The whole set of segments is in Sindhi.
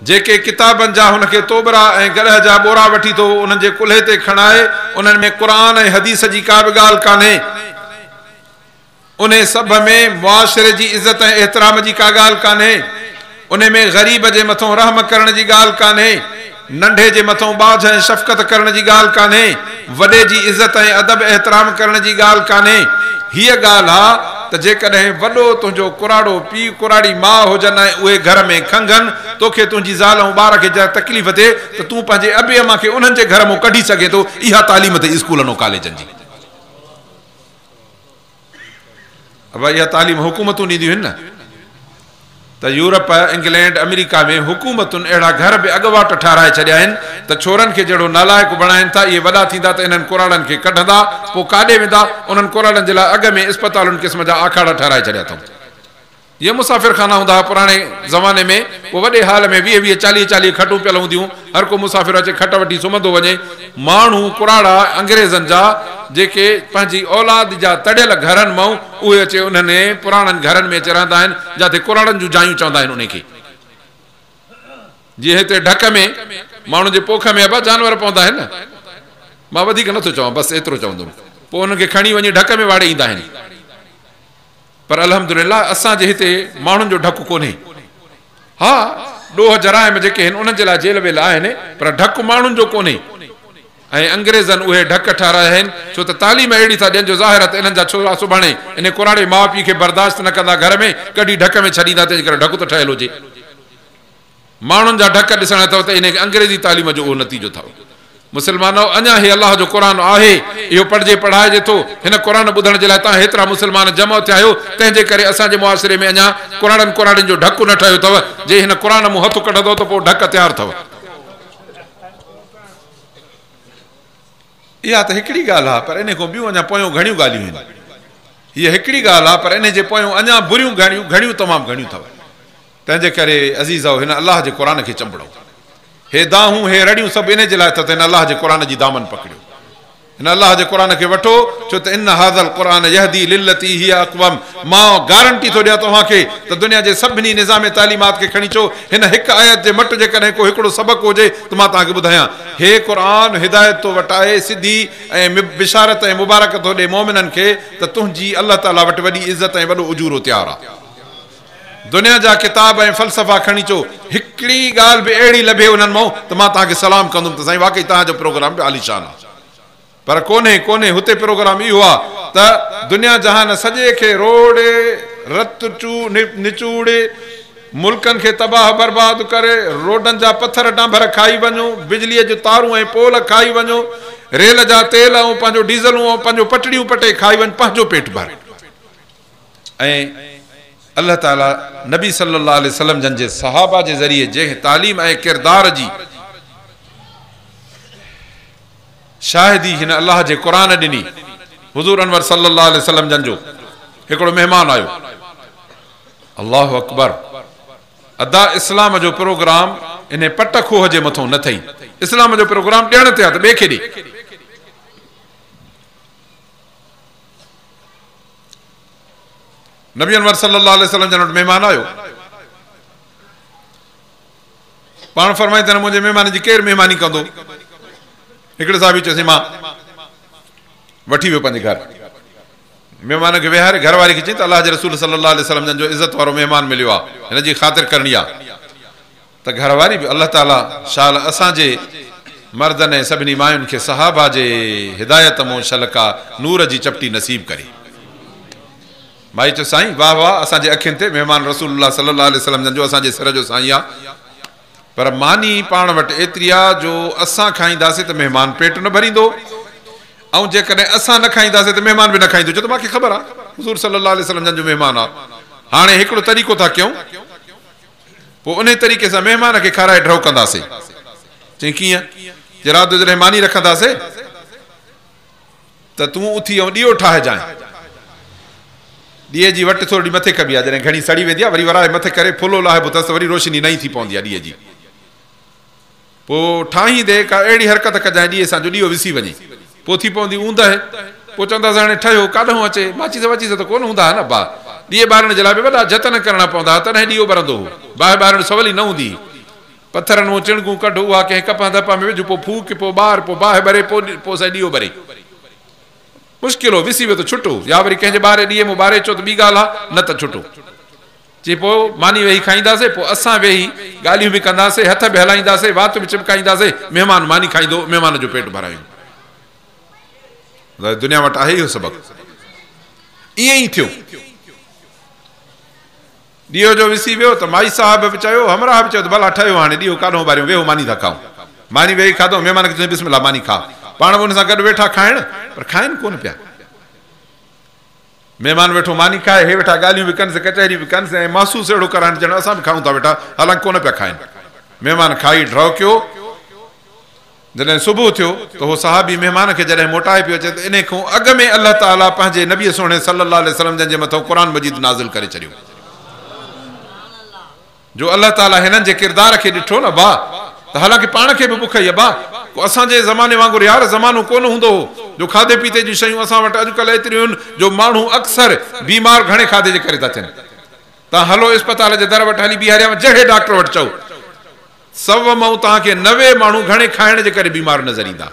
जेके किताबनि जा हुनखे तोबरा ऐं गॾह जा ॿोरा वठी थो उन्हनि जे कुल्हे ते खणाए, उन्हनि में क़ुर ऐं हदीस जी का बि ॻाल्हि कान्हे। उन सभ में मुआशिरे जी इज़त ऐं एतिराम जी का ॻाल्हि कान्हे। उन में ग़रीब जे मथां रहम करण जी ॻाल्हि कान्हे, नंढे जे मथां बाझ ऐं शफ़क़त करण जी ॻाल्हि कान्हे, वॾे जी इज़त ऐं अदब एतिराम करण जी ॻाल्हि कान्हे। हीअ ॻाल्हि आहे त जेकॾहिं वॾो तुंहिंजो कुराड़ो पीउ कुराड़ी माउ हुजनि ऐं उहे घर में खंघनि, तोखे तुंहिंजी ज़ाल ऐं ॿार खे जॾहिं तकलीफ़ थिए त तूं पंहिंजे अबे अम्मा खे उन्हनि जे घर मां कढी सघे थो। इहा तालीम अथई स्कूलनि ऐं कॉलेजनि जी। अब इहा तालीम हुकूमतूं ॾींदियूं आहिनि न, त यूरोप, इंग्लैंड, अमेरिका में हुकूमतुनि अहिड़ा घर बि अॻवाट ठाराए छॾिया आहिनि त छोरनि खे जहिड़ो नालाइक़ बणाइनि था, इहे वॾा थींदा त इन्हनि कुराड़नि खे कढंदा, पोइ काॾे वेंदा? उन्हनि कुराड़नि जे लाइ अॻ में अस्पतालुनि क़िस्म जा आखाड़ा ठाराए छॾिया अथऊं। इहे मुसाफ़िर खाना हूंदा हुआ पुराणे ज़माने में, पोइ वॾे हाल में 20 20 40 40 खटूं पियल हूंदियूं, हर को मुसाफ़िर अचे खट वठी सुम्हंदो वञे। माण्हू कुराड़ा अंग्रेज़नि जा जेके पंहिंजी औलाद जा तड़ियल घरनि मां उहे अचे उन्हनि पुराणनि घरनि में अचे रहंदा आहिनि, जिते कुराड़नि जूं जायूं चवंदा आहिनि उनखे। जीअं हिते ढक में माण्हुनि जे पोख में अबा जानवर पवंदा आहिनि न, मां वधीक नथो चवां, बसि एतिरो चवंदुमि। पोइ उन्हनि खे खणी वञी ढक में वाड़े ईंदा आहिनि। पर अल्हम्दुलिल्लाह असांजे हिते माण्हुनि जो ढक कोन्हे। हा, ॾोह जराइम जेके आहिनि उन्हनि जे लाइ जेल वेल आहिनि, पर ढक माण्हुनि जो कोन्हे। ऐं अंग्रेज़नि उहे ढक ठाराया आहिनि, छो त तालीम अहिड़ी था ॾियनि जो ज़ाहिर आहे त इन्हनि जा छोरा सुभाणे इन कुराड़े माउ पीउ खे बर्दाश्त न कंदा, घर में कढी ढक में छॾींदा, तंहिंजे करे ढक त ठहियलु हुजे। माण्हुनि जा ढक ॾिसण अथव त इन अंग्रेज़ी तालीम जो उहो नतीजो अथव। मुसलमानो, अञा हे अलाह जो क़ुर आहे, इहो पढ़िजे पढ़ाइजे थो। हिन क़ुर ॿुधण जे लाइ तव्हां हेतिरा मुसलमान जमा थिया आहियो, तंहिंजे करे असांजे मुआशिरे में अञा कुराड़नि कुराड़नि जो ढक न ठहियो अथव। जे हिन क़ुर मां हथु कढंदो त पोइ ढक तयारु अथव। इहा त हिकिड़ी ॻाल्हि आहे, पर इन खां ॿियूं अञा पोयों घणियूं ॻाल्हियूं आहिनि। हीअ हिकिड़ी ॻाल्हि आहे, पर इन जे पोयों अञा बुरियूं घणियूं घणियूं तमामु घणियूं अथव। तंहिंजे करे अज़ीज़, हिन अलाह जे क़ुर खे चंबड़ो। हे दाहूं हे रड़ियूं सभु इन जे लाइ अथव त हिन अलाह जे क़ुर जी दामन पकड़ियो, हिन अलाह जे क़ुर खे वठो, छो त इन हाज़ल क़ुर यहदी लिल्लती हिय अक़वम। मां गारंटी थो ॾियां तव्हांखे त दुनिया जे सभिनी निज़ाम तालीमात खे खणी अचो, हिन हिकु आयत जे मटि जेकॾहिं को हिकिड़ो सबक़ु हुजे त मां तव्हांखे ॿुधायां। हे क़ुर हिदायत थो वटाए सिधी ऐं बिशारत ऐं मुबारक थो ॾे मोमिननि खे त तुंहिंजी अलाह ताला वटि वॾी इज़त ऐं वॾो उजूरो तयारु आहे। दुनिया जा किताब ऐं फ़लसफ़ा खणी अचो, हिकिड़ी ॻाल्हि बि अहिड़ी लभे उन्हनि मां त मां तव्हांखे सलाम कंदुमि त साईं वाकई तव्हांजो प्रोग्राम बि आलीशान आहे। पर कोन्हे कोन्हे, हुते प्रोग्राम इहो आहे त दुनिया जहान सॼे खे रोड़े रत चू निचूड़े, मुल्कनि खे तबाह बर्बाद करे, रोडनि जा पथर डांभर खाई वञो, बिजलीअ जूं तारूं ऐं पोल खाई वञो, रेल जा तेल ऐं पंहिंजो डीज़लूं ऐं पंहिंजो पटड़ियूं पटे खाई वञ, पंहिंजो पेट भर। ऐं अलाह ताला नबी सल्लल्लाहु अलैहि वसल्लम जन जे सहाबा जे ज़रिए जंहिं तालीम ऐं किरदार जी शाहिदी हिन अलाह जे क़ुर ॾिनी। हुज़ूर अनवर सल्लल्लाहु अलैहि वसल्लम जन जो हिकिड़ो महिमान आयो। अल्लाहु अकबर। अदा इस्लाम जो प्रोग्राम इन पट खूह जे मथां न थई। इस्लाम जो प्रोग्राम ॾियण ते आहे त ॿिए खे ॾे। नबी अनवर सल्लल्लाहु अलैहि वसल्लम जन वटि महिमान आयो। पाण फरमाईंदा आहिनि मुंहिंजे महिमान जी केरु महिमानी कंदो? हिकिड़े साहब चयोसीं मां वठी वियो पंहिंजे घर, महिमान खे विहारे घर वारे खे चई त अलाह जे रसूल सल्लल्लाहु अलैहि वसल्लम जन जो इज़त वारो महिमान मिलियो आहे, हिन जी ख़ातिर करणी आहे। त घर वारी बि अलाह ताला शाल असांजे मर्दनि ऐं सभिनी मायुनि खे सहाबा जे हिदायत मां शलका नूर जी चपटी नसीब करे। माई चयो साईं वाह वाह, असांजे अखियुनि ते महिमान रसूलुल्लाह सल्लल्लाहु अलैहि वसल्लम जन जो असांजे सिर जो साईं आहे, पर मानी पाण वटि एतिरी आहे जो असां खाईंदासीं त महिमान पेट न भरींदो, ऐं जेकॾहिं असां न खाईंदासीं त महिमान बि न खाईंदो। छो त मूंखे ख़बर आहे हुज़ूर सल्लल्लाहु अलैहि वसल्लम जन जो महिमान आहे। हाणे हिकिड़ो तरीक़ो था कयूं, पोइ उन तरीक़े सां महिमान खे खाराए ढओ कंदासीं। चई कीअं? जे राति जो जॾहिं मानी रखंदासीं त तूं उथी ऐं ॾीओ ठाहिजांइ। ॾीए जी वटि थोरी मथे कबी आहे, जॾहिं घणी सड़ी वेंदी आहे वरी वराए मथे करे फुलो लाहिबो अथसि त वरी रोशनी नई थी पवंदी आहे ॾीए जी। पोइ ठाहींदे का अहिड़ी हरकत कजांइ ॾीए सां जो ॾीओ विसी वञे, पोइ थी पवंदी ऊंदह। पोइ चवंदासीं हाणे ठहियो काॾां अचे, माचीस वाचीस त कोन हूंदा हुआ न बाहि, ॾीए ॿारण जे लाइ बि वॾा जतन करणा पवंदा हुआ तॾहिं ॾीओ ॿरंदो हो, बाहि ॿारण सवली न हूंदी। پٿرن مون چڻگون ڪڍ، اها ڪنهن ڪپهه ڌپهه ۾ وجهه، پوء ڦوڪ، پوء ٻار، پوء باهه ٻري، پوء سائين ڏيئو ٻري. مشڪل هو، وسي ويو ته ڇٽو، يا وري ڪنهن جي ٻاري ڏيئي مون ٻاري اچو ته ٻي ڳالهه آ، نه ته ڇٽو. چي پوء ماني ويهي کائينداسي، پوء اسان ويهي ڳالهيون به ڪنداسي، هٿ به هلائينداسي، وات به چمڪائينداسي، مهمان ماني کائيندو، مهمان جو پيٽ ڀرايون. دنيا وٽ آهي اهو سبق. ائين ئي ٿيو. ڏيئو جو وسي ويو ته مائي صاحب به چيو، همراهه به چيو ته ڀلا ٺهيو هاڻي ڏيئو ڪاڏهون ٻاريون، ويهو ماني ٿا کائون. ماني ويهي کاڌو، مهمان کي چيائين بسم الله ماني کاء. پاڻ به ان سان گڏ ويٺا کائڻ، پر کائن ڪونه پيا. مهمان ويٺو ماني کائي، هي ويٺا ڳالهيون به ڪن سي، ڪچهريون به ڪن سي ۽ محسوس اهڙو ڪرائن ڄڻ اسان به کائون ٿا ويٺا، حالانڪ ڪونه پيا کائن. مهمان کائي ڍؤ ڪيو. جڏهن صبح ٿيو ته هو صحابي مهمان کي جڏهن موٽائي پيو اچي ته انهي کان اڳ ۾ الله تعاليٰ پنهنجي نبي سهڻي صلّي الله عليه وسلّم جن جي مٿان قرآن مجيد نازل ڪري ڇڏيو. جو الله تعاليٰ هنن جي ڪردار کي ڏٺو نه ابا ته حالانڪه پاڻ کي به بک هئي ابا ڪو اسان جي زماني وانگر يار زمانو ڪونه هوندو هو جو کاڌي پيتي جون شيون اسان وٽ اڄڪلهه ايتريون آهن جو ماڻهو اڪثر بيمار گهڻي کاڌي جي ڪري ٿا ٿين. تان هلو اسپتال جي در وٽ هلي بيهاريانو جهڙي ڊاڪٽر وٽ چئو 100 مان توهان کي 90 ماڻهو گهڻي کائڻ جي ڪري بيمار نظر ايندا.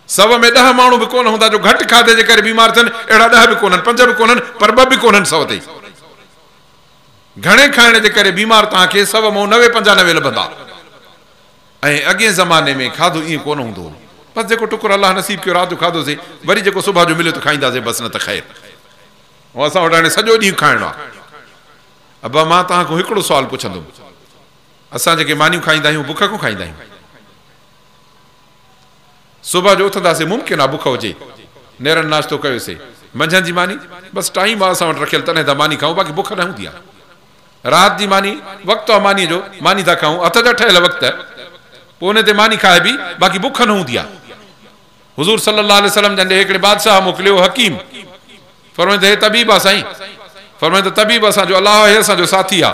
100 ۾ 10 ماڻهو به ڪونه هوندا جو گهٽ کاڌي جي ڪري بيمار ٿين، اهڙا 10 به ڪونهن، 5 به ڪونهن، پر 2 به ڪونهن 100 تي. گهڻي کائڻ جي ڪري بيمار توهان کي 100 مان 90 95 لڀندا. ۽ اڳئين زماني ۾ کاڌو ائين ڪونه هوندو هو. بس جيڪو ٽڪر الله نصيب ڪيو رات جو کاڌوسي، وري جيڪو صبح جو مليو ته کائينداسي بس نه ته خير. ۽ اسان وٽ هاڻي سڄو ڏينهن کائڻو آهي. ابا مان توهان کان هڪڙو سوال پڇندم. اسان جيڪي مانيون کائيندا آهيون بک کان کائيندا آهيون. صبح جو اٿنداسين ممڪن آهي بک هجي، نيرن ناشتو ڪيوسي، منجهند جي ماني بس ٽائيم آهي اسان وٽ رکيل تڏهن ٿا ماني کائون باقي بک نه هوندي آهي. رات جي ماني وقت آهي مانيء جو ماني ٿا کائون هٿ جا ٺهيل وقت پوء ان تي ماني کائبي باقي بک نه هوندي آهي. حضور صلي الله عليه وسلم جن ڏي هڪڙي بادشاهه موڪليو حڪيم فرمائين ته هي طبيب آ سائين فرمائين ته طبيب اسان جو الله آهي اسان جو ساٿي آ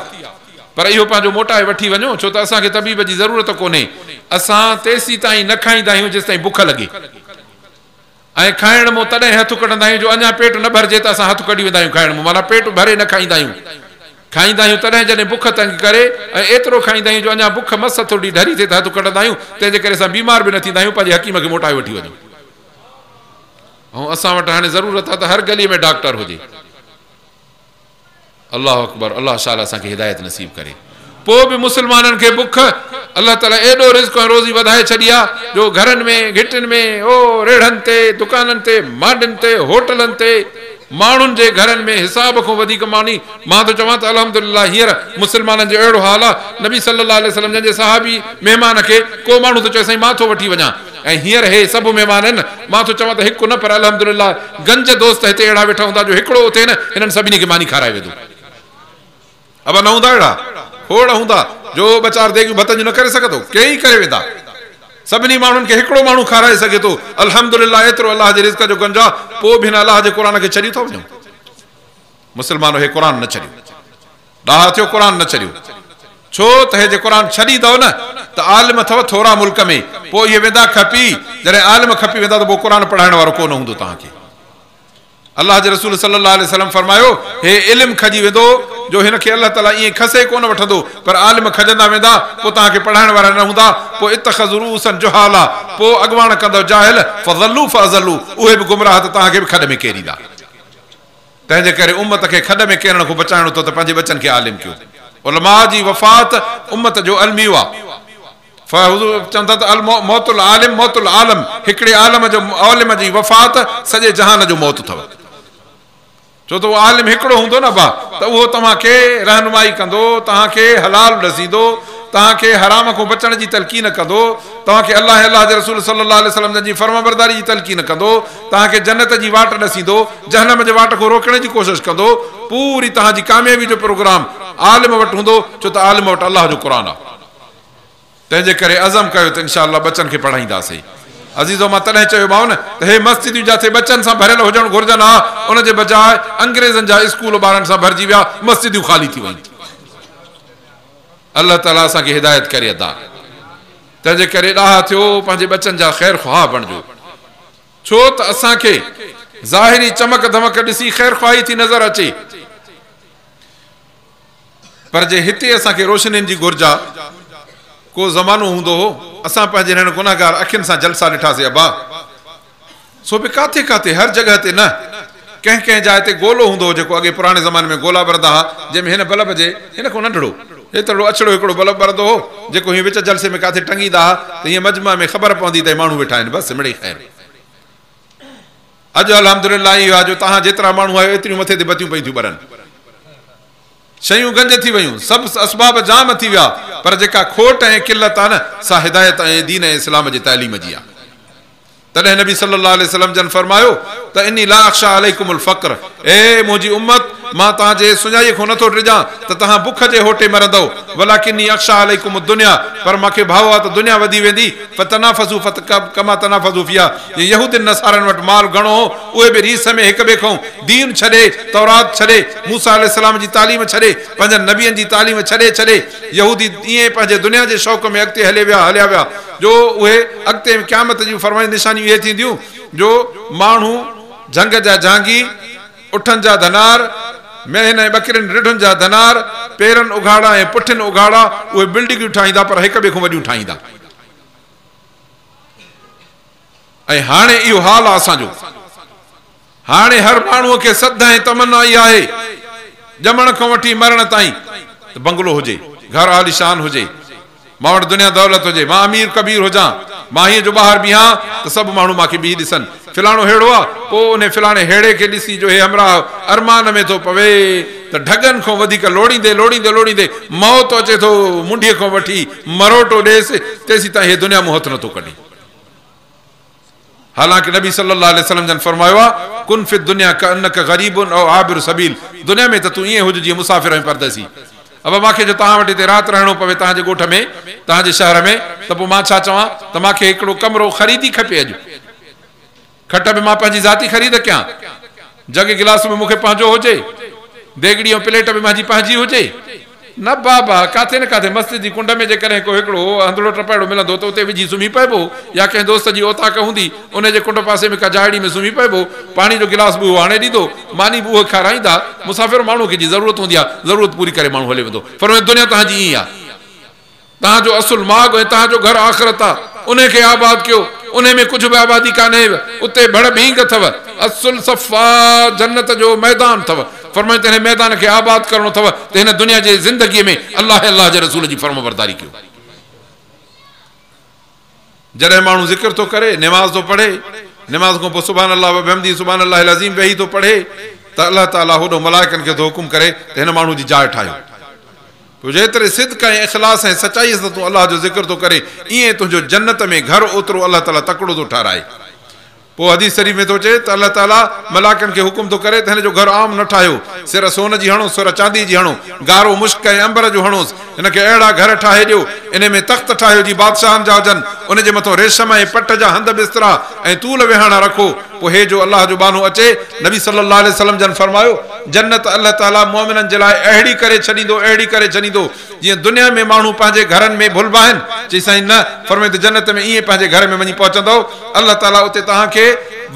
پر اهو پنهنجو موٽائي وٺي وڃو ڇو ته اسان کي طبيب جي ضرورت ڪونهي اسان تيسين تائين نه کائيندا آهيون جيستائين بک لڳي ۽ کائڻ مون تڏهن هٿ ڪڍندا آهيون جو اڃا پيٽ نه ڀرجي ته اسان هٿ ڪڍي ويندا آهيون کائڻ مون معنيٰ پيٽ ڀري نه کائيندا آهيون کائيندا آهيون تڏهن جڏهن بک تنگ ڪري ۽ ايترو کائيندا آهيون جو اڃا بک مس ٿورڙي ڍري ٿئي ته هٿ ڪڍندا آهيون، تنهن جي ڪري اسان بيمار به نه ٿيندا آهيون، پنهنجي حڪيم کي موٽائي وٺي وڃو. ۽ اسان وٽ هاڻي ضرورت آهي ته هر گلي ۾ ڊاڪٽر هجي. الله اڪبر الله شال اسان کي هدايت نصيب ڪري. پوء به مسلمانن کي بک، الله تعالي ايڏو رزق ۽ روزي وڌائي ڇڏي آهي جو گهرن ۾، گهٽين ۾، او ريڙهن تي، دڪانن تي، مانڊين تي، هوٽلن تي، ماڻهن جي گهرن ۾ حساب کان وڌيڪ ماني، مان ٿو چوان ته الحمد لله هينئر مسلمانن جو اهڙو حال آ، نبي صلي الله عليه وسلم جن جي صحابي مهمان کي ڪو ماڻهو ٿو چوي سائين مان ٿو وٺي وڃان ۽ هينئر هي سڀ مهمان آهن، مان ٿو چوان ته هڪ نه پر الحمد لله گنج دوست هتي اهڙا ويٺا هوندا جو هڪڙو اٿي نه هنن سڀني کي ماني کارائي ويندو. ابا نه هوندا اهڙا کوڙ هوندا جو ٻه چار ديڳيون ڀت جون نه ڪري سگهندو، ڪيئي ڪري ويندا. سڀني ماڻهن کي هڪڙو ماڻهو کارائي سگهي ٿو. الحمد لله ايترو الله جي رزق جو گنج آ، پوء به هن الله جي قرآن کي ڇڏي ٿا وڃون. مسلمانو هي قرآن نه ڇڏيو. ڏاها ٿيو قرآن نه ڇڏيو. ڇو ته هي جي قرآن ڇڏيندؤ نه ته عالم اٿو ٿورا ملڪ ۾ پوء اهي ويندا کپي، جڏهن عالم کپي ويندا ته پوء قرآن پڙهائڻ وارو ڪو نه هوندو توهان کي. الله جي رسول صلي الله عليه وسلم فرمايو، هي علم کڄي ويندو جو هن کي الله تعالي ائين کسي ڪونه وٺندو پر عالم کڄندا ويندا پوء توهان کي پڙهائڻ وارا نه هوندا پوء اتخذوا رؤوسا جهالا پوء اڳواڻ ڪندؤ جاهل فضلوا فاضلوا اهي به گمراهه ته توهان کي به کڏ ۾ ڪيريندا. تنهن جي ڪري امت کي کڏ ۾ ڪيرڻ کان بچائڻو اٿو ته پنهنجي ٻچن کي عالم ڪيو. علماء جي وفات امت جو الميو آ. حضور چون ٿا ته موت العالم موت العالم هڪڙي عالم جو عالم جي وفات سڄي جهان جو موت اٿو. ڇو ته اهو عالم هڪڙو هوندو نه ابا ته اهو توهان کي رهنمائي ڪندو، توهان کي حلال ڏسيندو، توهان کي حرام کان بچڻ جي تلقين ڪندو، توهان کي الله ۽ الله جي رسول صلي الله عليه وسلم جن جي فرمانبرداري جي تلقين ڪندو، توهان کي جنت جي واٽ ڏسيندو، جهنم جي واٽ کان روڪڻ جي ڪوشش ڪندو، پوري توهان جي ڪاميابي جو پروگرام عالم وٽ هوندو، ڇو ته عالم وٽ الله جو قرآن آهي. تنهن جي ڪري عزم ڪيو ته انشاء الله ٻچن کي پڙهائينداسين. عزيزو مان تڏهن چيومانو نه ته هي مسجدون جاٿي ٻچن سان ڀريل هجڻ گهرجن ها ان جي بجاء انگريزن جا اسڪول ٻارن سان ڀرجي ويا مسجدون خالي ٿي ويون. الله تعالي اسان کي هدايت ڪري ادا. تنهن جي ڪري ڏاها ٿيو پنهنجي ٻچن جا خير خواهه بڻجو. ڇو ته اسان کي ظاهري چمڪ ڌمڪ ڏسي خير خواهي ٿي نظر اچي. پر جي هتي اسان کي روشنين جي گهرج آ ڪو زمانو هوندو هو، اسان پنهنجي هنن گنهگار اکين سان جلسا ڏٺاسين ابا! سو به ڪاٿي ڪاٿي، هر جڳهه تي نه، ڪنهن ڪنهن جاء تي گولو هوندو هو، جيڪو اڳي پراڻي زماني ۾ گولا ٻرندا ها، جنهن ۾ هن بلب جي هن کان ننڍڙو، هيترڙو اڇڙو هڪڙو بلب ٻرندو هو، جيڪو هيئن وچ جلسي ۾ ڪاٿي ٽنگيندا ها ته هيئن مجمع ۾ خبر پوندي ته هي ماڻهو ويٺا آهن، بس مڙئي خير. اڄ الحمدلله اهو آهي جو توهان جيترا ماڻهو آهيو ايتريون مٿي تي بتيون پيون ٿيون ٻرن. شيون گنج ٿي ويون، سڀ اسباب جام ٿي ويا، پر جيڪا کوٽ ۽ قلت آ نه، سا هدايت ۽ دين ۽ اسلام جي تعليم جي آ. تڏهن نبي صلّي الله عليه وسلّم جن فرمايو ته اني لا اخشيٰ عليڪم الفقر، اي منهنجي امت! مان توهان جي سڃائيء کان نٿو ڊڄان ته توهان بک جي هوٽي مرندؤ، ولٰڪني اخشيٰ عليڪم الدنيا، پر مان کي ڀؤ آ ته دنيا وڌي ويندي، فتنافسوا ڪما تنافسوا فيها، جيئن يهودين نصارن وٽ مال گهڻو هو، اهي به ريس ۾ هڪ ٻئي کان دين ڇڏي، تورات ڇڏي، موسيٰ عليه السلام جي تعليم ڇڏي، پنهنجن نبين جي تعليم ڇڏي ڇڏي، يهودي ائين پنهنجي دنيا جي شوق ۾ اڳتي هلي ويا هليا ويا جو اهي اڳتي قيامت جون فرمايل نشانيون اهي ٿينديون جو ماڻهو جهنگ جا جهانگي، اٺن جا ڌنار، مينهن ۽ ٻڪرين رڍن جا ڌنار، پيرن اگهاڙا ۽ پٺين اگهاڙا اهي بلڊنگيون ٺاهيندا پر هڪ ٻئي کان وڏيون ٺاهيندا. ۽ هاڻي اهو حال آ اسان جو. هاڻي هر ماڻهوء کي سڌ ۽ تمنا اها آهي، ڄمڻ کان وٺي مرڻ تائين، ته بنگلو هجي، گهر عاليشان هجي، مان وٽ دنيا دولت هجي، مان امير ڪبير هجان، مان هيئن جو ٻاهر بيهان ته سڀ ماڻهو مان کي بيهي ڏسن، فلاڻو ههڙو آ، پوء انهي فلاڻي ههڙي کي ڏسي جو هي همراهه ارمان ۾ ٿو پوي ته ڍڳن کان وڌيڪ لوڙيندي لوڙيندي لوڙيندي موت اچي ٿو منڍيء کان وٺي مروٽو ڏيس، تيسيتائين هي دنيا مون هٿ نٿو ڪڍي. حالانڪ نبي صلّي الله عليه وسلّم جن فرمايو آهي، ڪن في الدنيا ڪأنک غريب او عابر سبيل، دنيا ۾ ته تون ائين هج جيئن مسافر ۽ پرديسي. ابا مان کي جو توهان وٽ هتي رات رهڻو پوي توهان جي ڳوٺ ۾ توهان جي شهر ۾ ته پوء مان ڇا چوان ته مان کي هڪڙو ڪمرو خريدي کپي اڄ کٽ به مان پنهنجي ذاتي خريد ڪيان جڳ گلاس به مون کي پنهنجو هجي ديڳڙي ۽ پليٽ به منهنجي پنهنجي هجي. نه بابا، ڪاٿي نه ڪاٿي مسجد جي ڪنڊ ۾ جيڪڏهن ڪو هڪڙو هنڌڙو ٽپهڙو ملندو ته اتي وجهي سمهي پئبو يا ڪنهن دوست جي اوطاق هوندي، ان جي ڪنڊ پاسي ۾ ڪا جاهڙي ۾ سمهي پئبو. پاڻي جو گلاس به اهو آڻي ڏيندو، ماني به اهو کارائيندا. مسافر ماڻهوء کي جي ضرورت هوندي آهي، ضرورت پوري ڪري ماڻهو هليو ويندو. فرمايو، دنيا توهان جي ائين آهي. توهان جو اصل ماڳ ۽ توهان جو گهر آخرت آ، انهي کي آباد ڪيو، انهي ۾ ڪجهه به آبادي ڪانهيو، اتي ڀڙ ڀينگ اٿو، اصل صفا جنت جو ميدان اٿو، فرمايو ته هن ميدان کي آباد ڪرڻو اٿو ته هن دنيا جي زندگيء ۾ الله ۽ الله جي رسول جي فرمانبرداري ڪيو. جڏهن ماڻهو ذڪر ٿو ڪري، نماز ٿو پڙهي، نماز کان پوء سبحان الله وبحمده سبحان الله العظيم ويهي ٿو پڙهي ته الله تعاليٰ هوڏو ملائڪن کي ٿو حڪم ڪري ته هن ماڻهو جي جاء ٺاهيو. پوء جيتري صدق ۽ اخلاص ۽ سچائيء سان تون الله جو ذڪر ٿو ڪرين، ائين تنهنجو جنت ۾ گهر اوترو الله تعاليٰ تڪڙو ٿو ٺهرائي. پوء حديث شريف ۾ ٿو اچي ته الله تعاليٰ ملائڪن کي حڪم ٿو ڪري ته هن جو گهر عام نه ٺاهيو، سر سون جي هڻوس، سر چانديء جي هڻو، گارو مشڪ ۽ عنبر جو هڻوس، هن کي اهڙا گهر ٺاهي ڏيو، انهي ۾ تخت ٺاهيو جي بادشاهن جا هجن، ان جي مٿون ريشم ۽ پٽ جا هنڌ بسترا ۽ طول ويهاڻا رکو، پوء هي جو الله جو ٻانهو اچي، نبي صلّي الله عليه وسلّم جن فرمايو، جنت الله تعاليٰ مؤمنن جي لاء اهڙي ڪري ڇڏيندو، اهڙي ڪري ڇڏيندو، جيئن دنيا ۾ ماڻهو پنهنجي گهرن ۾ ڀلبا آهن، چي سائين نه، فرمايو ته جنت ۾ ائين پنهنجي گهر ۾ وڃي پهچندؤ، الله تعاليٰ اتي توهان کي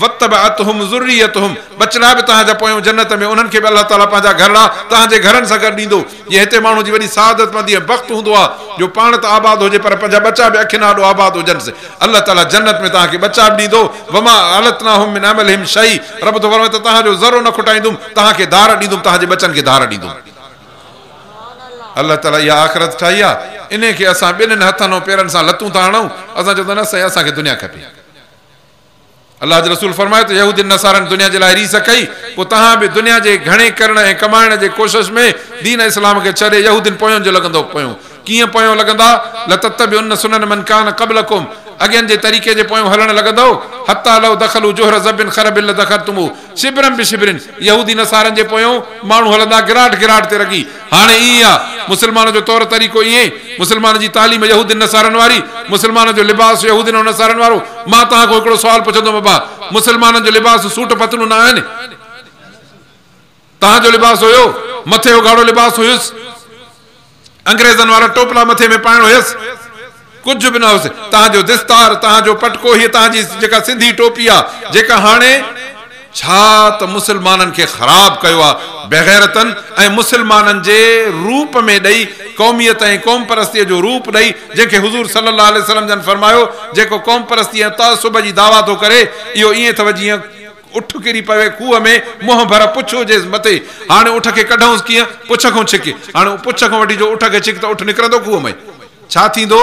واتبعتهم ذريتهم ٻچڙا به توهان جا پويون جنت ۾ انهن کي به الله تعاليٰ پنهنجا گهرڙا توهان جي گهرن سان گڏ ڏيندو، جيئن هتي ماڻهو جي وڏي سعادتمندي ۽ بخت هوندو آهي جو پاڻ ته آباد هجي پر پنهنجا ٻچا به اکين آڏو آباد هجنس، الله تعاليٰ جنت ۾ توهان کي ٻچا به ڏيندو، وما التناهم من عملهم شيء رب ٿو فرمائي ته توهان جو ذرو نه کٽائيندم، توهان کي ڌار ڏيندم، توهان جي ٻچن کي ڌار ڏيندم. الله تعاليٰ اها آخرت ٺاهي آهي، انهي کي اسان ٻنهين هٿن ۽ پيرن سان لتون ٿا هڻون، اسان چئون ٿا نه سائين اسان کي دنيا کپي. الله جي رسول فرمايو ته يهودين نصارن دنيا جي لاء ريس ڪئي، پوء توهان به دنيا جي گهڻي ڪرڻ ۽ ڪمائڻ جي ڪوشش ۾ دين اسلام کي ڇڏي يهودين پويون جو لڳندؤ پويون ڪيئن پويون لڳندا لتتبعن سنن من ڪان قبلڪم اڳين جي طريقي جي پويون هلڻ لڳندؤ حتي لو دخلوا جحر ضب خرب لدخلتموه شبرا بشبر يهودي نصارن جي پويون ماڻهو هلندا گراٺ گراٺ تي رڳي هاڻي ائين آ مسلمان جو طور طريقو ائين مسلمان جي تعليم يهودين نصارن واري مسلمان جو لباس يهودين ۽ نصارن وارو مان توهان کان هڪڙو سوال پڇندم ابا مسلمانن جو لباس سوٽ پتلون نه آهن توهان جو لباس هيو مٿي اگهاڙو لباس هيس انگريزن وارا ٽوپلا مٿي ۾ پائڻ هيس ڪجهه به نه هيس توهان جو دستار توهان جو پٽڪو هي توهان جي جيڪا سنڌي ٽوپي آ جيڪا هاڻي ڇا ته مسلمانن کي خراب ڪيو آ بيغيرتن ۽ مسلمانن جي روپ ۾ ڏئي قوميت ۽ قوم پرستيء جو روپ ڏئي جنهن کي حضور صلي الله عليه وسلم جن فرمايو جيڪو قوم پرستي ۽ تعصب جي دعويٰ ٿو ڪري اهو ائين اٿو جيئن اٺ ڪري پوي کوهه ۾ منهن ڀر پڇ هجيس مٿي هاڻي اٺ کي ڪڍئونس ڪيئن پڇ کان ڇڪي هاڻي پڇ کان وٺي جو اٺ کي ڇڪ ته اٺ نڪرندو کوهه مان ڇا ٿيندو؟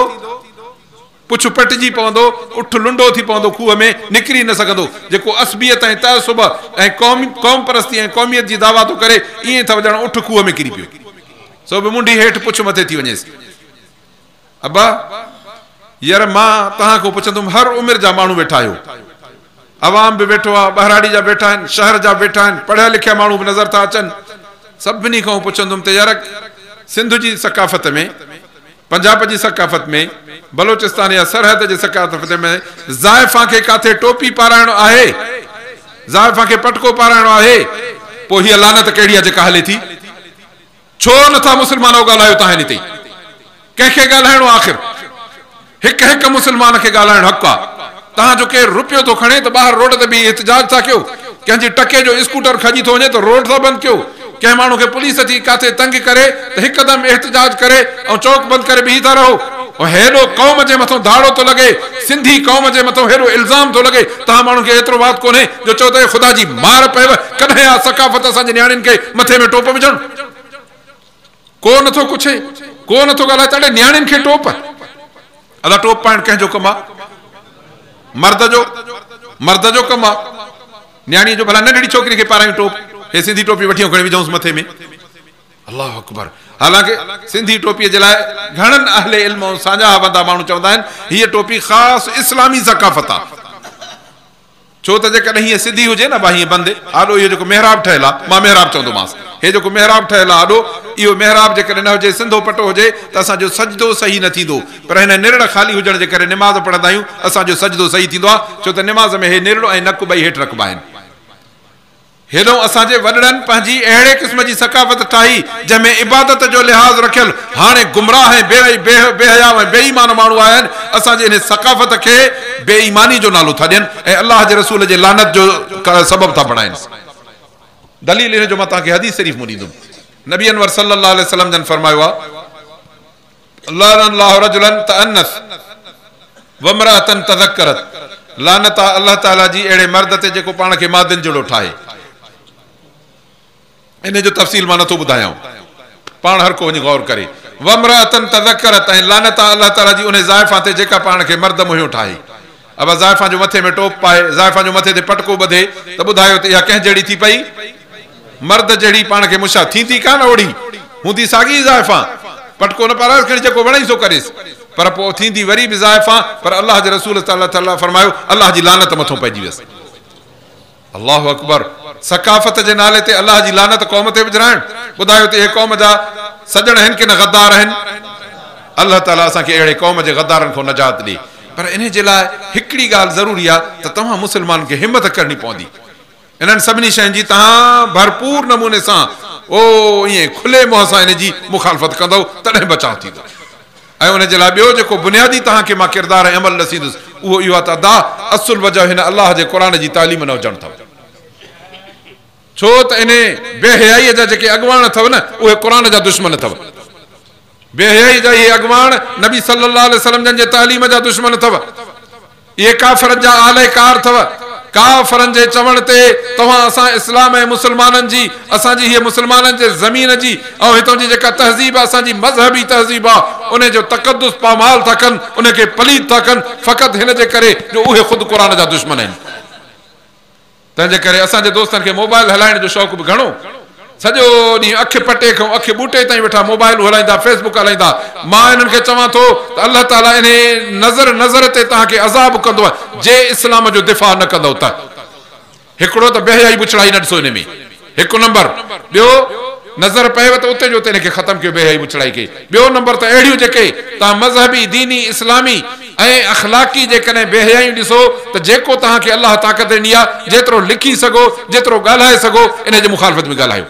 پڇ پٽجي پوندو، اٺ لنڊو ٿي پوندو، کوهه ۾ نڪري نه سگهندو. جيڪو عصبيت ۽ تعصب ۽ قوم پرستي ۽ قوميت جي دعويٰ ٿو ڪري، ائين اٿو ڄڻ اٺ کوهه ۾ ڪري پيو. سو به منڍي هيٺ پڇ مٿي ٿي وڃيس. ابا! ير مان توهان کان پڇندم، هر عمر جا ماڻهو ويٺا آهيو. عوام به ويٺو آهي، ٻهراڙي جا به ويٺا آهن، شهر جا به ويٺا آهن، پڙهيا لکيا ماڻهو به نظر ٿا اچن. سڀني کان پڇندم ته يار سنڌ جي ثقافت ۾، پنجاب جي ثقافت ۾، بلوچستان يا سرحد جي ثقافت ۾ زائفان کي ڪاٿي ٽوپي پارائڻو آهي؟ زائفان کي پٽڪو پارائڻو آهي؟ پوء هيء لعنت ڪهڙي آهي جيڪا هلي ٿي؟ ڇو نٿا مسلمانؤ ڳالهايو تهان هن تي؟ ڪنهن کي ڳالهائڻو آ آخر؟ هڪ هڪ مسلمان کي ڳالهائڻ حق آ. توهان جو ڪير روپيو ٿو کڻي ته ٻاهر روڊ تي بيهي احتجاج ٿا ڪيو، ڪنهن جي ٽڪي جو اسڪوٽر کڄي ٿو وڃي ته روڊ ٿا بند ڪيو، ڪنهن ماڻهو کي پوليس ٿي ڪاٿي تنگ ڪري ته هڪدم احتجاج ڪري ۽ چوڪ بند ڪري بيهي ٿا رهو. ۽ هيڏو قوم جي مٿون ڌاڙو ٿو لڳي، سنڌي قوم جي مٿون هيڏو الزام ٿو لڳي، توهان ماڻهن کي ايترو وات ڪونهي جو چئو ته اي خدا جي مار پئيو، ڪڏهن آ ثقافت اسان جي نياڻين کي مٿي ۾ ٽوپ وجهڻ؟ ڪو نه ٿو ڪڇي، ڪو نه ٿو ڳالهائي ته اڙي نياڻين کي ٽوپ؟ ادا ٽوپ پائڻ ڪنهن جو ڪم آ؟ مرد جو، مرد جو ڪم آ. نياڻيء جو ڀلا ننڍڙي ڇوڪري کي پارايون ٽوپ، هي سنڌي ٽوپي وٺي کڻي وجهونس مٿي ۾. الله اڪبر! حالانڪه سنڌي ٽوپيء جي لاء گهڻن اهل علم ۽ ساڃاهه وندا ماڻهو چوندا آهن، هيء ٽوپي خاص اسلامي ثقافت آ. ڇو ته جيڪڏهن هيء سڌي هجي نه ڀا هيئن بند آڏو اهو جيڪو محراب ٺهيل آ، مان محراب چوندومانس، هي جيڪو محراب ٺهيل آ آڏو، اهو محراب جيڪڏهن نه هجي، سنڌو پٽو هجي ته اسان جو سجدو صحيح نه ٿيندو. پر هن نرڙ خالي هجڻ جي ڪري نماز پڙهندا آهيون، اسان جو سجدو صحيح ٿيندو آ، ڇو ته نماز ۾ هي نرڙ ۽ نڪ ٻئي هيٺ رکبا آهن. هيڏانهن اسان جي وڏڙن پنهنجي اهڙي قسم جي ثقافت ٺاهي، جنهن ۾ عبادت جو لحاظ رکيل، هاڻي گمراهه ۽ بي حيا ۽ بي ايمان ماڻهو آيا آهن، اسان جي انهي ثقافت کي بي ايماني جو نالو ٿا ڏين ۽ الله جي رسول جي لعنت جو سبب ٿا بڻائين. دليل ان جو مان توهان کي حديث شريف مون ڏيندم. نبي انور صلي الله عليه وسلم جن فرمايو آهي. لعن الله رجلا تأنث وامرأة تذڪرت لعنت آ الله تعالي جي اهڙي مرد تي جيڪو پاڻ کي مادين جهڙو ٺاهي. ان جو تفصيل مان نٿو ٻڌايان پاڻ هر ڪو وڃي غور ڪري. وامرأة تذڪرت ۽ لعنت آ الله تعالي جي انهي زائفان تي جيڪا پاڻ کي مرد منهيو ٺاهي. ابا زائفان جو مٿي ۾ ٽوپ پائي، زائفان جو مٿي تي پٽڪو ٻڌي ته ٻڌايو ته اها ڪنهن جهڙي ٿي پئي؟ مرد جهڙي پاڻ کي مشا ٿيندي ڪانه اوڙي هوندي ساڳي ئي زائفان. پٽڪو نه پارائيس کڻي جيڪو وڻئي سو ڪريس. پر پوء ٿيندي وري به زائفان پر الله جي رسول صلي الله عليه فرمايو الله جي لعنت مٿون پئجي ويس. الله اڪبر! ثقافت جي نالي تي الله جي لعنت قوم تي وجهرائڻ؟ ٻڌايو ته اهي قوم جا سڄڻ آهن ڪي نه غدار آهن؟ الله تعالي اسان کي اهڙي قوم جي غدارن کان نجات ڏي. پر انهي جي لاء هڪڙي ڳالهه ضروري آهي ته توهان مسلمانن کي همت ڪرڻي پوندي. انهن سڀني شين جي توهان ڀرپور نموني سان او ائين کلي منهن سان ان جي مخالفت ڪندؤ تڏهن بچاء ٿيندو. ۽ ان جي لاء ٻيو جيڪو بنيادي توهان کي مان ڪردار ۽ عمل ڏسيندس اهو اهو آهي ته ادا اصل وجه هن الله جي قرآن جي تعليم نه هجڻ اٿو. ڇو ته انهي بي حيائيء جا جيڪي اڳواڻ اٿو نه اهي قرآن جا دشمن اٿو. بي حيائيء جا اهي اڳواڻ نبي صلي الله عليه وسلم جن جي تعليم جا دشمن اٿو. اهي ڪافرن جا آلئه ڪار اٿو. ڪافرن جي چوڻ تي توهان اسان اسلام ۽ مسلمانن جي، اسان جي هيء مسلمانن جي زمين جي ۽ هتان جي جيڪا تهذيب اسان جي مذهبي تهذيب آ، انهي جو تقدس پامال ٿا ڪن، انهي کي پليد ٿا ڪن، فقط هن جي ڪري جو اهي خود قرآن جا دشمن آهن. تنهن جي ڪري اسان جي دوستن کي موبائل هلائڻ جو شوق به گهڻو. سڄو ڏينهن اک پٽي کان اک ٻوٽي تائين ويٺا موبائلون هلائيندا، فيس بڪ هلائيندا. مان انهن کي چوان ٿو ته الله تعاليٰ انهي نظر نظر تي توهان کي عذاب ڪندو جي اسلام جو دفاع نه ڪندؤ ته. هڪڙو ته بيحيائي بڇڙائي نه ڏسو انهي ۾ هڪ نمبر، ٻيو نظر پئيو ته اتي جو اتي ان کي ختم ڪيو بيحيائي بڇڙائي کي، ٻيو نمبر ته اهڙيون جيڪي توهان مذهبي، ديني، اسلامي ۽ اخلاقي جيڪڏهن بي حيائيون ڏسو ته جيڪو توهان کي الله طاقت ڏني آهي جيترو لکي سگهو جيترو ڳالهائي سگهو انهي جي مخالفت ۾ ڳالهايو.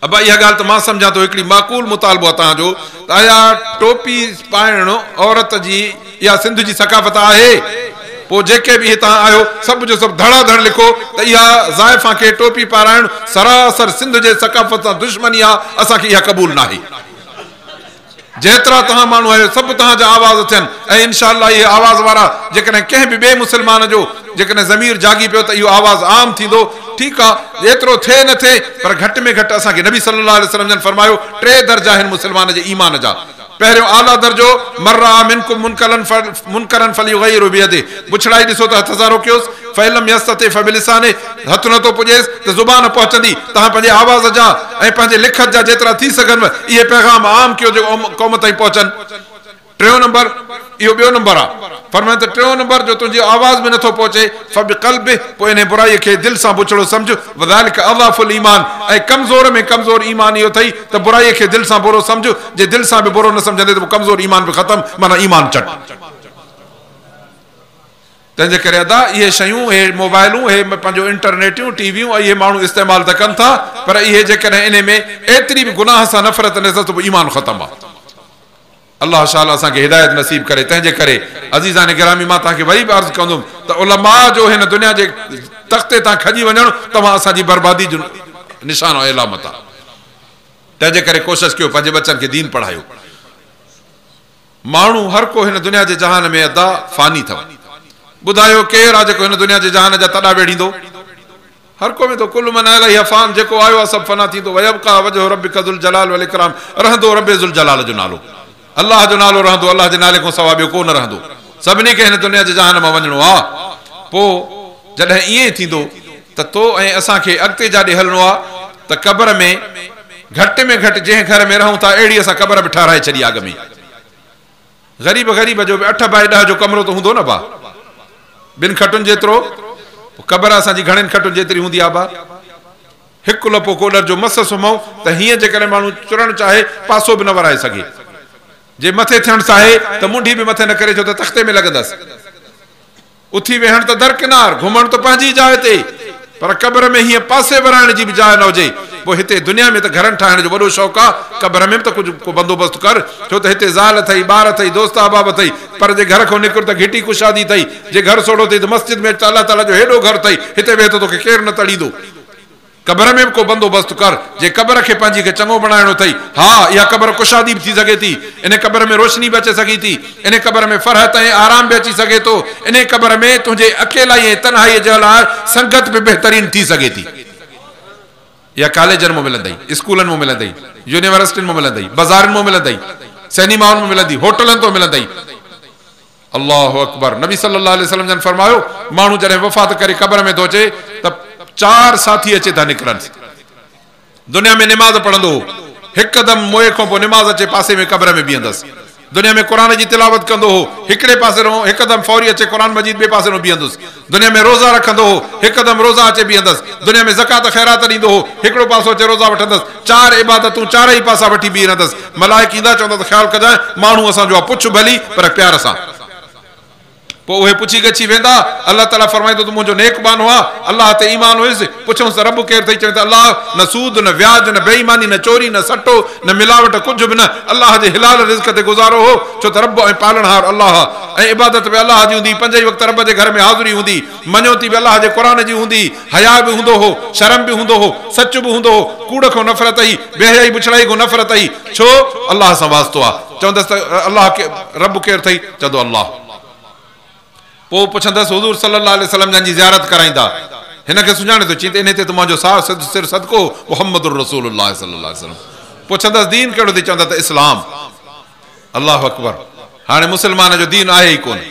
ابا اها ڳالهه ته مان سمجهان ٿو هڪڙي معقول مطالبو آهي توهان جو ته آيا ٽوپي پائڻ عورت جي اها سنڌ جي ثقافت آهي؟ پوء جيڪي به هتان آهيو سڀ جو سڀ ڌڙا ڌڙ لکو ته اها زائفان کي ٽوپي پارائڻ سراسر سنڌ جي ثقافت سان دشمني آ، اسان کي اها قبول ناهي. جيترا توهان ماڻهو آهيو سڀ توهان جا آواز ٿين ۽ انشاء الله اهي آواز وارا جيڪڏهن ڪنهن به ٻئي مسلمان جو جيڪڏهن ضمير جاڳي پيو ته اهو آواز عام ٿيندو. ٺيڪ آ ايترو ٿئي نه ٿئي پر گهٽ ۾ گهٽ اسان کي نبي صلي الله عليه وسلم جن فرمايو ٽي درجا آهن مسلمان جي ايمان جا. پهريون اعليٰ درجو، من رآ منڪم منڪرا فليغيره بيده، بڇڙائي ڏسو ته هٿ سان روڪيوس، فان لم يستطع فبلسانه، هٿ نه ٿو پڄيس ته زبان پهچندي، توهان پنهنجي آواز جا ۽ پنهنجي لکت جا جيترا ٿي سگهنو اهي پيغام عام ڪيو جيڪو قوم تائين پهچن. ٽيون نمبر، اهو ٻيو نمبر آ، فرمايو ته ٽيون نمبر جو تنهنجي آواز به نٿو پهچي، فبقلبه، پوء انهي برائي کي دل سان بڇڙو سمجهه، وذلک اضعف الايمان، ۽ ڪمزور ۾ ڪمزور ايمان اهو اٿئي ته برائي کي دل سان برو سمجهه، جي دل سان به برو نه سمجهندي ته پوء ڪمزور ايمان به ختم، معنيٰ ايمان چٽ. تنهن جي ڪري ادا اهي شيون، اهي موبائلون، اهي پنهنجو انٽرنيٽيون، ٽي ويون اهي ماڻهو استعمال ته ڪن ٿا پر اهي جيڪڏهن انهي ۾ ايتري به گناهه سان نفرت نه اٿس ته پوء ايمان ختم آ. الله شال اسان کي هدايت نصيب ڪري. تنهن جي ڪري عزيزان گرامي مان توهان کي وري به عرض ڪندم ته علماء جو هن دنيا جي تختي تان کڄي وڃڻ توهان اسان جي بربادي جو نشان ۽ علامت آ. تنهن جي ڪري ڪوشش ڪيو پنهنجي ٻچن کي دين پڙهايو. ماڻهو هر ڪو هن دنيا جي جهان ۾ ادا فاني اٿو. ٻڌايو ڪير آ جيڪو هن دنيا جي جهان جا تڏا ويڙهيندو؟ هر ڪو ويندو، ڪل من عليها فان، جيڪو آيو آ سڀ فنا ٿيندو، ويبقيٰ وجه ربڪ ذو الجلال والاڪرام، رهندو رب ذوالجلال جو نالو، الله جو نالو رهندو، الله جي نالي کان سوا ٻيو ڪو نه رهندو، سڀني کي هن دنيا جي جهان مان وڃڻو آ، پوء جڏهن ائين ٿيندو ته تو ۽ اسان کي اڳتي جاڏي هلڻو آ ته قبر ۾ گهٽ ۾ گهٽ جنهن گهر ۾ رهون ٿا اهڙي اسان قبر به ٺهرائي ڇڏي آ اڳ ۾. غريب غريب جو به اٺ بائي ڏهه جو ڪمرو ته هوندو نه با؟ ٻن کٽن جيترو؟ پوء قبر اسان جي گهڻين کٽن جيتري هوندي آ با؟ هڪ لپو ڪوڏر جو مس سمهون ته هيئن جيڪڏهن ماڻهو چرڻ چاهي پاسو به نه ورائي سگهي. جي مٿي ٿيڻ چاهي ته منڍي به مٿي نه ڪري ڇو ته تختي ۾ لڳندس. اٿي ويهڻ ته درڪنار، گهمڻ ته پنهنجي جاء تي، پر قبر ۾ هيئن پاسي ورائڻ جي به جاء نه هجي. پوء هتي دنيا ۾ ته گهرن ٺاهڻ جو وڏو شوق آ، قبر ۾ به ته ڪجهه ڪو بندوبست ڪر، ڇو ته هتي زال اٿئي، ٻار اٿئي، دوست احباب اٿئي، پر جي گهر کان نڪر ته گهٽي ڪشادي اٿئي، جي گهر سوڙهو اٿئي ته مسجد ۾ اچ ته الله تعاليٰ جو هيڏو گهر اٿئي، هتي ويهه ته توکي ڪير نه تڙيندو. قبر ۾ به ڪو بندوبست ڪر، جي قبر کي پنهنجي کي چڱو بڻائڻو اٿئي. ها، اها قبر ڪشادي به ٿي سگهي ٿي، انهي قبر ۾ روشني به اچي سگهي ٿي، انهي قبر ۾ فرحت ۽ آرام به اچي سگهي ٿو، انهي قبر ۾ تنهنجي اڪيلائي ۽ تنهائيء جي لاء سنگت به بهترين ٿي سگهي ٿي. اها ڪاليجن مان ملندئي، اسڪولن مان ملندئي، يونيورسٽين مان ملندئي، بازارن مان ملندئي، سئنيمائن مان ملندي، هوٽلن تان ملندئي. الله اڪبر! نبي صلّي الله عليه وسلّم جن فرمايو، ماڻهو جڏهن وفات ڪري قبر ۾ ٿو اچي ته چار ساٿي اچي ٿا نڪرنس. دنيا ۾ نماز پڙهندو هو، هڪدم موئي کان پوء نماز اچي پاسي ۾ قبر ۾ بيهندس. دنيا ۾ قرآن جي تلاوت ڪندو هو، هڪڙي پاسي رون هڪدم فوري اچي قرآن مجيد ٻئي پاسي رون بيهندس. دنيا ۾ روزا رکندو هو، هڪدم روزا اچي بيهندس. دنيا ۾ زڪوات خيرات ڏيندو هو، هڪڙو پاسو اچي روزا وٺندس. چار عبادتون چارئي پاسا وٺي بيهي رهندس. ملائڪ ايندا چوندا ته خيال ڪجانء ماڻهو اسان جو آ پڇ ڀلي پر پيار سان. پوء اهي پڇي ڳڇي ويندا. الله تعاليٰ فرمائيندو ته منهنجو نيڪ ٻانهو آ، الله تي ايمان هيس. پڇونس ته رب ڪير اٿئي؟ چوين ته الله، نه سود، نه وياج، نه بي ايماني، نه چوري، نه سٽو، نه ملاوٽ ڪجهه به نه. الله جي حلال رزق تي گذارو هو، ڇو ته رب ۽ پالڻهار الله آ ۽ عبادت به الله جي هوندي، پنج ئي وقت رب جي گهر ۾ حاضري هوندي. مڃوتي به الله جي قرآن جي هوندي هئي، حياء به هوندو هو، شرم به هوندو هو، سچ به هوندو هو، ڪوڙ کان نفرت هئي، بي حيائي بڇڙائي کان نفرت هئي، ڇو؟ الله سان واسطو آ. چوندس ته الله رب ڪير اٿئي؟ چوندو الله. پوء پڇندس حضور صلي الله عليه وسلم جن جي زيارت ڪرائيندا. هن کي سڃاڻي ٿو، چئين ته انهي تي ته منهنجو ساهه سر صدقو محمد رسول الله صلي الله عليه وسلم. پڇندس دين ڪهڙو اٿئي؟ چوندا ته اسلام. الله اڪبر. هاڻي مسلمان جو دين آهي ئي ڪونه.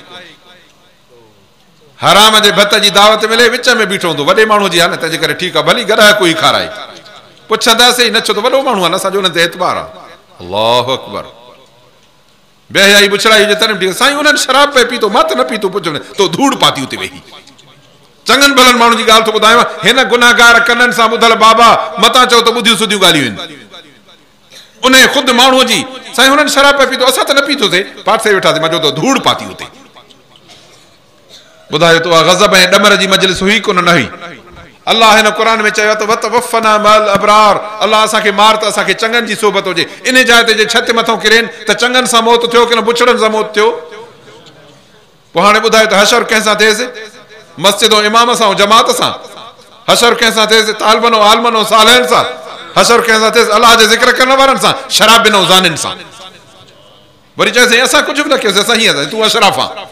حرام جي ڀت جي دعوت ملي، وچ ۾ بيٺو هوندو، وڏي ماڻهوء جي آ نه، تنهنجي ڪري ٺيڪ آ، ڀلي گڏهه ڪوئي کارائي. پڇندس ئي نه، ڇو ته وڏو ماڻهو آ نه، اسان جو انهن تي اعتبار آ. الله اڪبر. بي حيائي بڇڙائي هجي تڏهن به ٺيڪ آ. سائين انهن شراب پئي پيتو، مان ته نه پيتو، پڇ نه، تو ڌوڙ پاتي اتي ويهي. چڱن ڀلن ماڻهن جي ڳالهه ٿو ٻڌايانء، هن گنهگار ڪنن سان ٻڌل بابا، متان چئو ته ٻڌيون سڌيون ڳالهيون آهن. انهيء خود ماڻهوء جي، سائين هنن شراب پئي پيتو، اسان ته نه پيتوسي، پاسي ويٺاسين، مان چيو ته ڌوڙ پاتي اتي. ٻڌايو ته اها غضب ۽ ڏمر جي مجلس هئي ڪونه نه هئي؟ الله هن قرآن ۾ چيو آهي ته وتوفنا مع الابرار الله اسان کي مار ته اسان کي چڱن جي صحبت هجي. انهيء جاء تي جي ڇت مٿئون ڪرين ته چڱن سان موت ٿيو ڪين بڇڙن سان موت ٿيو؟ पोइ हाणे ॿुधायो त हशर कंहिंसां थिएसि? मस्जिद ऐं इमाम सां ऐं जमात सां। हशर कंहिंसां थिएसि? तालबनि ऐं आलमनि ऐं सालहनि सां। हशर कंहिंसां थिएसि? अलाह जे ज़िक्र करण वारनि सां, शराबिन ऐं ज़ानिनि सां। वरी चयोसीं असां कुझु बि न कयोसीं, असां हीअं तूं अशराफ आहीं।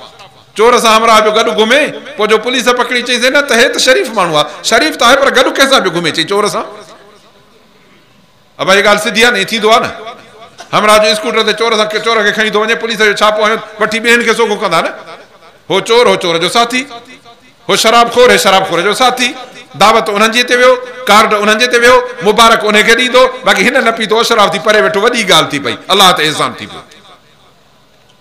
चोर सां हमराह पियो गॾु घुमे, पोइ जो पुलिस पकड़ी चईसीं न त हे त शरीफ़ माण्हू आहे, शरीफ़ त आहे पर गॾु कंहिंसां पियो घुमे? चई चोर सां। अब हीअ ॻाल्हि सिधी आहे न, ईअं थींदो आहे न। हमराह जो स्कूटर ते चोर सां चोर खे खणी थो वञे, पुलिस जो छापो हणियो, वठी ॿियनि खे सोघो कंदा न। हो चोर, हो चोर जो साथी, हो शराबखोर, हे शराबखोर जो साथी। दावत उन्हनि जे ते वियो, कार्ड उन्हनि जे ते वियो, मुबारक उन खे ॾींदो, बाक़ी हिन न पीतो, अशराफ थी परे वेठो। वॾी ॻाल्हि थी पई, अलाह ते एहसान थी पियो।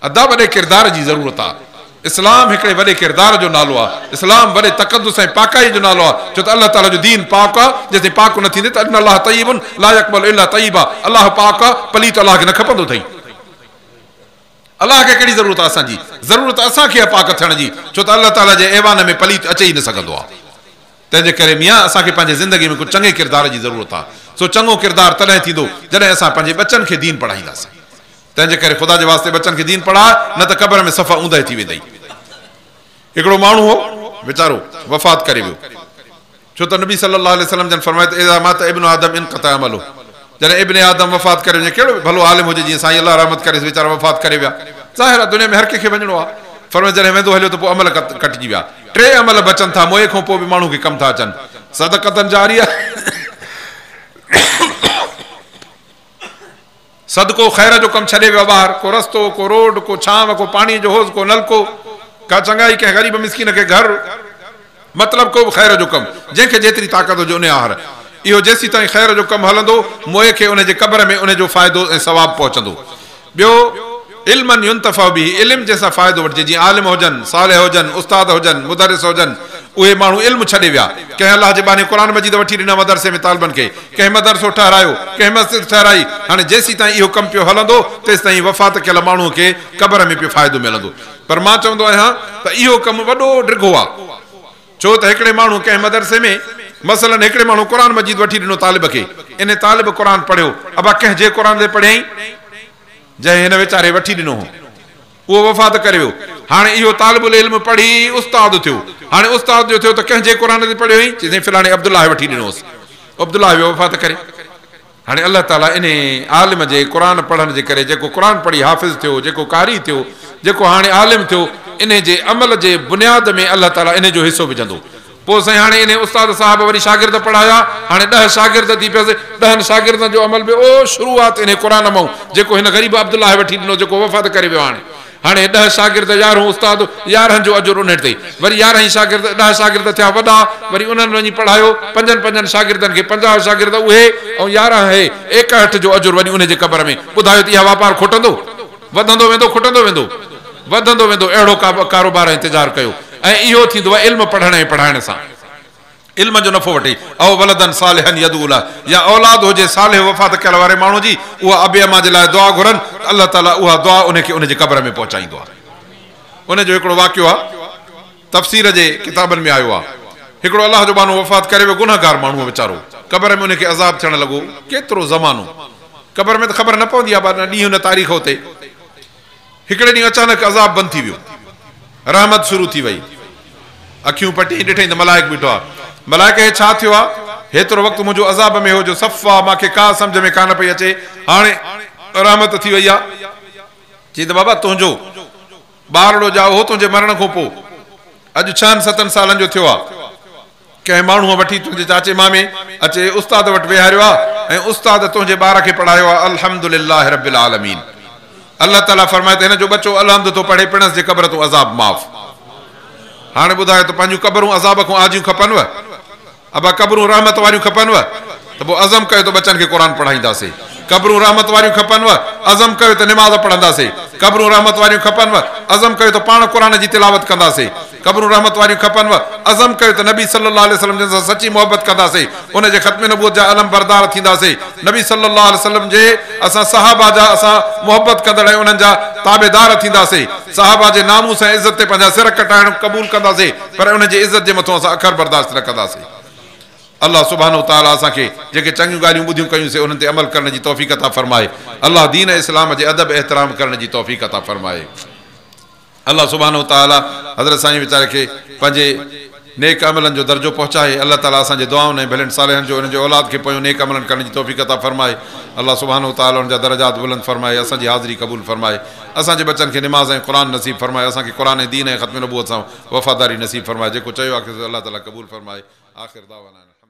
अदा वॾे किरदार जी ज़रूरत आहे। इस्लाम हिकिड़े वॾे किरदार जो नालो आहे, इस्लाम वॾे तक़दुस ऐं पाकाई जो नालो आहे। छो त अलाह ताला जो दीन पाक आहे, जेसीं पाक न थींदे त इन अलाह तय्यिबुन ला यक़बलु इल्ला तय्यिबा। अलाह पाक आहे, पलीत अलाह खे न खपंदो अथई। अलाह खे कहिड़ी ज़रूरत आहे असांजी? ज़रूरत असांखे आहे पाक थियण जी, छो त अलाह ताला जे ऐवान में पलीत अचे ई न सघंदो आहे। तंहिंजे करे मियाँ असांखे पंहिंजी ज़िंदगी में कुझु चङे किरदार जी ज़रूरत आहे। सो चङो किरदार तॾहिं थींदो जॾहिं असां पंहिंजे बच्चनि खे दीन पढ़ाईंदासीं। तंहिंजे करे ख़ुदा जे वास्ते बच्चनि खे दीन पढ़ाए, न त क़बर में सफ़ा ऊंदह थी वेंदई। हिकिड़ो माण्हू हो वीचारो, वफ़ात करे वियो। छो त नबी सल्लल्लाहु अलैहि वसल्लम जन फरमायो त इज़ा मात इब्न आदम इनक़ता अमलु। जॾहिं इब्न आदम वफ़ात करे वञे, कहिड़ो बि भलो आलिम हुजे, जीअं साईं अलाह रहमत करे वीचारा वफ़ात करे विया, ज़ाहिर आहे दुनिया में हर कंहिंखे वञिणो आहे। फरमायो जॾहिं वेंदो हलियो त पोइ अमल कटिजी विया। टे अमल बचनि था, मोए खां पोइ बि माण्हू खे कमु था अचनि। सदक़तन जारिया, सदको ख़ैर जो कमु छॾे वियो ॿाहिरि, को रस्तो, को रोड, को छांव, को पाणीअ जो होज़, को नलको, का चङाई कंहिं ग़रीब मिसकीन खे घर, मतिलबु को बि ख़ैर जो कमु, जंहिंखे जेतिरी ताक़त हुजे उन आहार। इहो जेसीं ताईं ख़ैर जो कमु हलंदो, मोए खे उनजे क़बर में उनजो फ़ाइदो ऐं सवाबु पहुचंदो। ॿियो इल्मन युन्तफ़अ बिही, इल्म जंहिंसां फ़ाइदो वठिजे, जीअं आलिम हुजनि, सालिह हुजनि, उस्ताद हुजनि, मुदरिस हुजनि, उहे माण्हू इल्मु छॾे विया। कंहिं अलाह जे बहाने क़ुर मजीद वठी ॾिना मदरसे में तालबनि खे, कंहिं मदरसो ठहिरायो, कंहिं मस्जिद ठहिराई। हाणे जेसीं ताईं इहो कमु पियो हलंदो, तेसीं ताईं वफ़ात कयल माण्हूअ खे क़बर में पियो फ़ाइदो मिलंदो। पर मां चवंदो आहियां त इहो कमु वॾो डिघो आहे। छो त हिकिड़े माण्हू कंहिं मदरसे में मसलन हिकिड़े माण्हू क़ुर मजीद वठी ॾिनो तालिब खे, इन तालिब क़ुर पढ़ियो। अबा कंहिंजे क़ुर ते पढ़ियईं? जंहिं हिन वीचारे वठी ॾिनो हो, उहो वफ़ात करे वियो। हाणे इहो तालिबुल इल्म पढ़ी उस्ताद थियो। हाणे उस्ताद जो थियो त कंहिंजे क़ुर ते पढ़ियो हुई? चई फलाणे अब्दुल्ला वठी ॾिनो हुउसि, अब्दुल्ला वियो वफ़ात करे। हाणे अलाह ताला इन आलिम जे क़ुर पढ़ण जे करे, जेको क़ुर पढ़ी हाफ़िज़ थियो, जेको कारी थियो, जेको हाणे आलिम थियो, इन जे अमल जे बुनियाद में अलाह ताला इन जो हिसो विझंदो। पोइ साईं हाणे इन उस्ताद साहब वरी शागिर्द पढ़ाया, हाणे 10 शागिर्द थी पियसि, 10 शागिर्दनि जो अमल बि ओ शुरूआत इन क़ुर मां, जेको हिन ग़रीब अब्दुल्ला वठी ॾिनो, जेको वफ़ात करे वियो। हाणे हाणे 10 शागिर्द, 11 उस्ताद, 11 जो अजुर उन ते, वरी 11 शागिर्द, 10 शागिर्द थिया वॾा, वरी उन्हनि वञी पढ़ायो 5 शागिर्दनि खे, 50 शागिर्द उहे ऐं 11 हे, 61 जो अजुर वरी उन जे क़बर में। ॿुधायो त इहा वापार खुटंदो? वधंदो वेंदो, खुटंदो वेंदो, वधंदो वेंदो। अहिड़ो कारोबार ऐं इंतज़ार कयो। ऐं इहो थींदो आहे इल्मु पढ़ण ऐं पढ़ाइण सां, इल्म जो नफ़ो वठी। औ वलदन सालिहन यदऊ लह, या औलाद हुजे सालिह वफ़ात कयल वारे माण्हू जी, उहा अबे अम्मा जे लाइ दुआ घुरनि, अलाह ताला उहा दुआ उनखे उनजे क़बर में पहुचाईंदो आहे। उनजो हिकिड़ो वाक़ियो आहे, तफ़सीर जे किताबनि में आयो आहे। हिकिड़ो अलाह जो बानो वफ़ात करे वियो, गुनहगार माण्हू वीचारो, क़बर में उनखे अज़ाब थियणु लॻो। केतिरो ज़मानो क़बर में त ख़बर न पवंदी आहे, न ॾींहुं न तारीख़ हुते। हिकिड़े ॾींहुं अचानक अज़ाब बंदि थी वियो, रहमत शुरू थी वई। अखियूं पटी ॾिठई त मलाइक बीठो आहे। मलाइक हे छा थियो आहे? हेतिरो वक़्तु मुंहिंजो अज़ाब में हो जो सफ़ा मूंखे का सम्झ में कान पई अचे, हाणे रहमत थी वई आहे। चई त बाबा तुंहिंजो ॿारड़ो ॼाओ हो तुंहिंजे मरण खां पोइ, अॼु 6-7 सालनि जो थियो आहे, कंहिं माण्हूअ वठी तुंहिंजे चाचे मामे अचे उस्ताद वटि वेहारियो आहे ऐं उस्ताद तुंहिंजे ॿार खे पढ़ायो आहे। अल्हम्दुलिल्लाह रब्बिल आलमीन। अलाह ताला फरमाए त हिन जो बचो अलहम्द थो पढ़े, पिणुसि जे क़बर तो अज़ाब माफ़। हाणे ॿुधायो त पंहिंजूं क़बरूं अज़ाब खां आजियूं खपनव? अबा क़बरूं रहमत वारियूं खपनव? त पोइ अज़म कयो त बच्चनि खे क़ुर पढ़ाईंदासीं। क़बरूं रहमत वारियूं खपनव? अज़म कयो त निमाज़ पढ़ंदासीं। क़बरूं रहमत वारियूं खपनव? अज़म कयो त पाण क़ुर जी तिलावत कंदासीं। क़बरूं रहमत वारियूं खपनव? अज़म कयो त नबी सल्लल्लाहु अलैहि वसल्लम जन सां सची मोहबत कंदासीं, उनजे ख़त्म नबूवत जा अलम बरदार थींदासीं। नबी सल्लल्लाहु अलैहि वसल्लम जे असां सहाबा जा असां मोहबत कंदड़ ऐं उन्हनि जा ताबेदार थींदासीं। सहाबा जे नामूस ऐं इज़त ते पंहिंजा सिर कटाइण क़बूल कंदासीं, पर उनजे इज़त जे मथां असां अखर बर्दाश्त न कंदासीं। अलाह सुभान ताला असांखे जेके चङियूं ॻाल्हियूं ॿुधियूं कयूंसीं उन्हनि ते अमल करण जी तौफ़ीक़ अता फरमाए। अलाह दीन इस्लाम जे अदब एहतराम करण जी तौफ़ीक़ अता फरमाए। الله سبحانه وتعاليٰ حضرت سائين ويچاري کي پنهنجي نيڪ عملن جو درجو پهچائي. الله تعاليٰ اسان جي دعائن ۽ ڀلن صالحن جو انهن جي اولاد کي پويون نيڪ عملن ڪرڻ جي توفيق عطا فرمائي. الله سبحانه وتعاليٰ انهن جا درجات بلند فرمائي، اسان جي حاضري قبول فرمائي، اسان جي ٻچن کي نماز ۽ قرآن نصيب فرمائي، اسان کي قرآن ۽ دين ۽ ختم نبوت سان وفاداري نصيب فرمائي. جيڪو چيو آخر الله تعاليٰ قبول فرمائي. آخر دعوانا.